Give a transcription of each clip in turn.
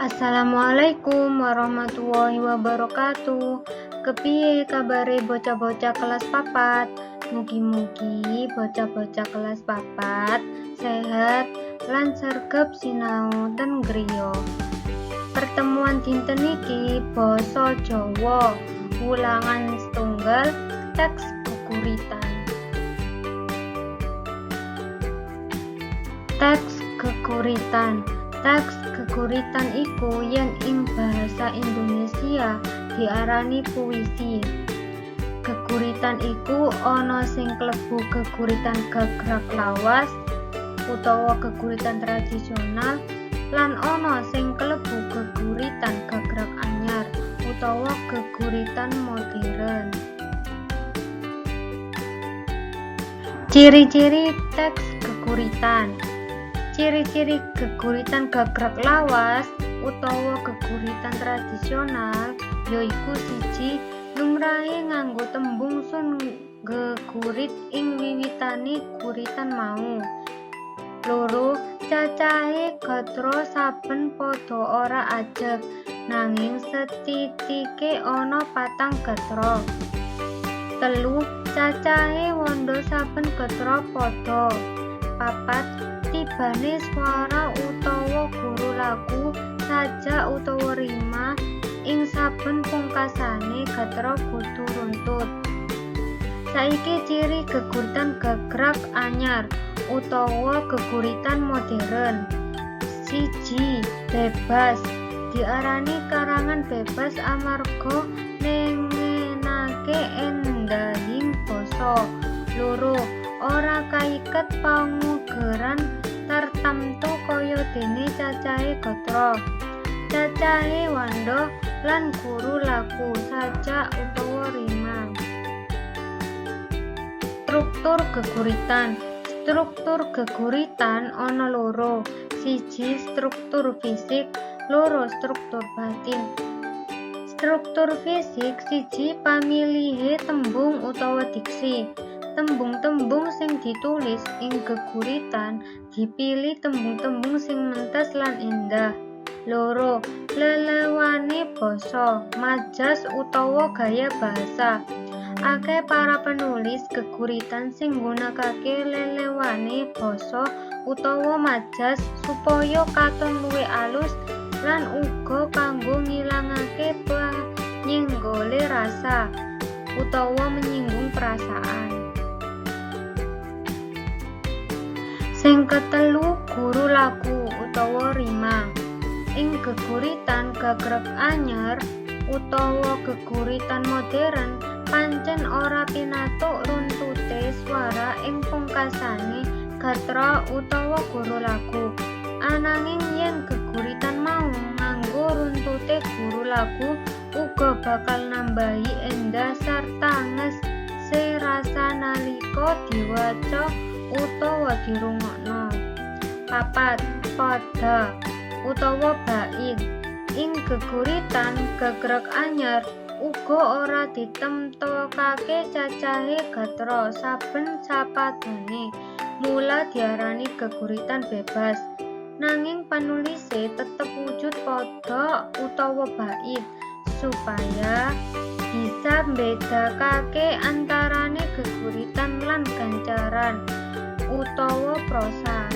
Assalamualaikum warahmatullahi wabarakatuh. Kepiye kabare bocah-bocah kelas papat? Mugi-mugi bocah-bocah kelas papat sehat lan sregep sinau ten griya. Pertemuan dinten iki basa Jawa, wulangan setunggal teks geguritan. Teks geguritan. Teks geguritan iku yen ing bahasa Indonesia diarani puisi. Geguritan iku ana sing klebu geguritan gagrag lawas utawa geguritan tradisional lan ana sing klebu geguritan gagrag anyar utawa geguritan modern. Ciri-ciri teks geguritan. Ciri-ciri geguritan gagrag lawas utawa geguritan tradisional yaiku siji lumrahe nganggo tembung sun gegurit ing wiwitane guritan mau. Loro, cacahe gatra saben pada ora ajeg, nanging sethithike ana patang gatra. Telu, cacahe wanda saben gatra padha. Papat, tibane swara utawa guru laku, sajak utawa rima ing saben pungkasane gatra kudu runtut. Saiki ciri geguritan gagrag anyar utawa geguritan modern. 1. Bebas. Diarani karangan bebas amarga nengenake endahing basa. 2. Ora kaiket pangugeran tartamtu kaya dene cacahe gatra, cacahe wanda lan guru laku, sajak utawa rima. Struktur geguritan. Struktur geguritan ana loro. 1. Struktur fisik, 2. Struktur batin. Struktur fisik 1. Pamilihe tembung utawa diksi. Tembung-tembung sing ditulis ing geguritan dipilih tembung-tembung sing mentes lan endah. 2. Lelewane basa, majas utawa gaya bahasa. Akeh para penulis geguritan sing nggunakake lelewane basa utawa majas supaya katon luwih alus lan uga kanggo ngilangake panyenggole rasa utawa menyinggung perasaan. Sing ketelu, guru laku utawa rima. Ing geguritan gagrag anyar utawa geguritan modern pancen ora pinatuk runtute swara ing pungkasane gatra utawa guru laku. Ananging yen geguritan mau nganggo runtute guru laku uga bakal nambahi endah sarta ngese rasa nalika diwaca utawa dirungokno. 4. Pada utawa bait. Ing geguritan gagrag anyar uga ora ditemtokake cacahe gatra saben sapadane, mula diarani geguritan bebas. Nanging panulise tetep wujud pada utawa bait supaya bisa mbedakake antarane geguritan lan gancaran utawa prosa.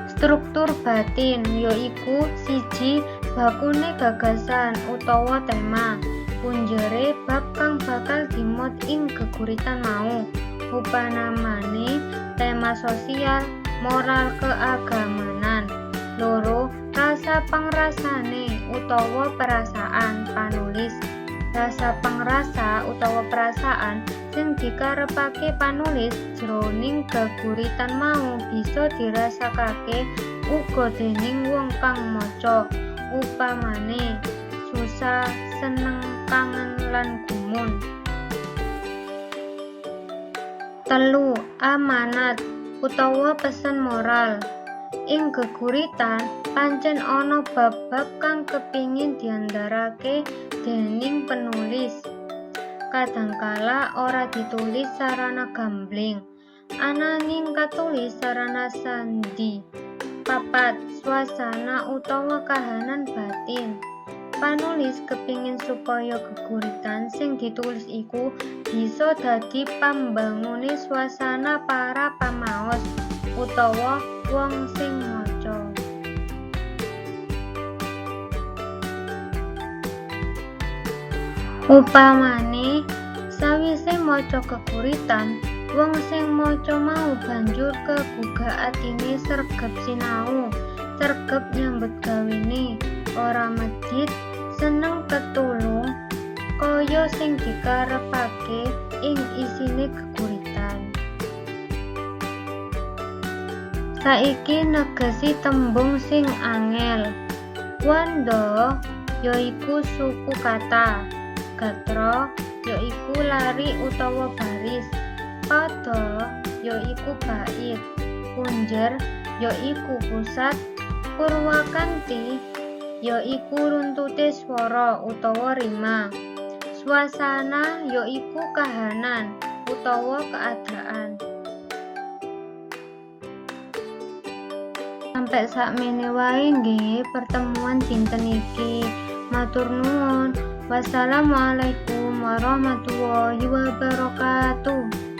Struktur batin yaiku 1. Bakune gagasan utawa tema, punjere bab kang bakal dimot ing geguritan mau, upanamane tema sosial, moral, keagamanan. 2. Rasa pangrasane utawa perasaan panulis. Rasa pangrasa utawa perasaan sing dikarepake panulis jroning geguritan mau bisa dirasakake uga dening wong kang maca, upamane susah, seneng, kangen lan gumun. 3. Amanat utawa pesan moral. Ing geguritan pancen ana bab-bab kang kepingin diandharake dening penulis. Kadangkala ora ditulis sarana gambling, ananging katulis sarana sandhi. 4. Suasana utawa kahanan batin. Panulis kepingin supaya geguritan sing ditulis iku bisa dadi pambangune suasana para pamaos utawa wong sing maca. Upamane, sawise maca geguritan, wong sing maca mau banjur kegugah atine sregep sinau, sregep nyambut gawene, ora medhit, seneng ketulung, kaya sing dikarepake ing isine geguritan. Saiki negesi tembung sing angel. Wanda yaiku suku kata, gatra yaiku lari utawa baris, pada yaiku bait, punjer yaiku pusat, purwakanti yaiku runtute swara utawa rima, suasana yaiku kahanan utawa keadaan. Sampai sakmene wae nggih pertemuan dinten iki. Matur nuwun. Wassalamualaikum warahmatullahi wabarakatuh.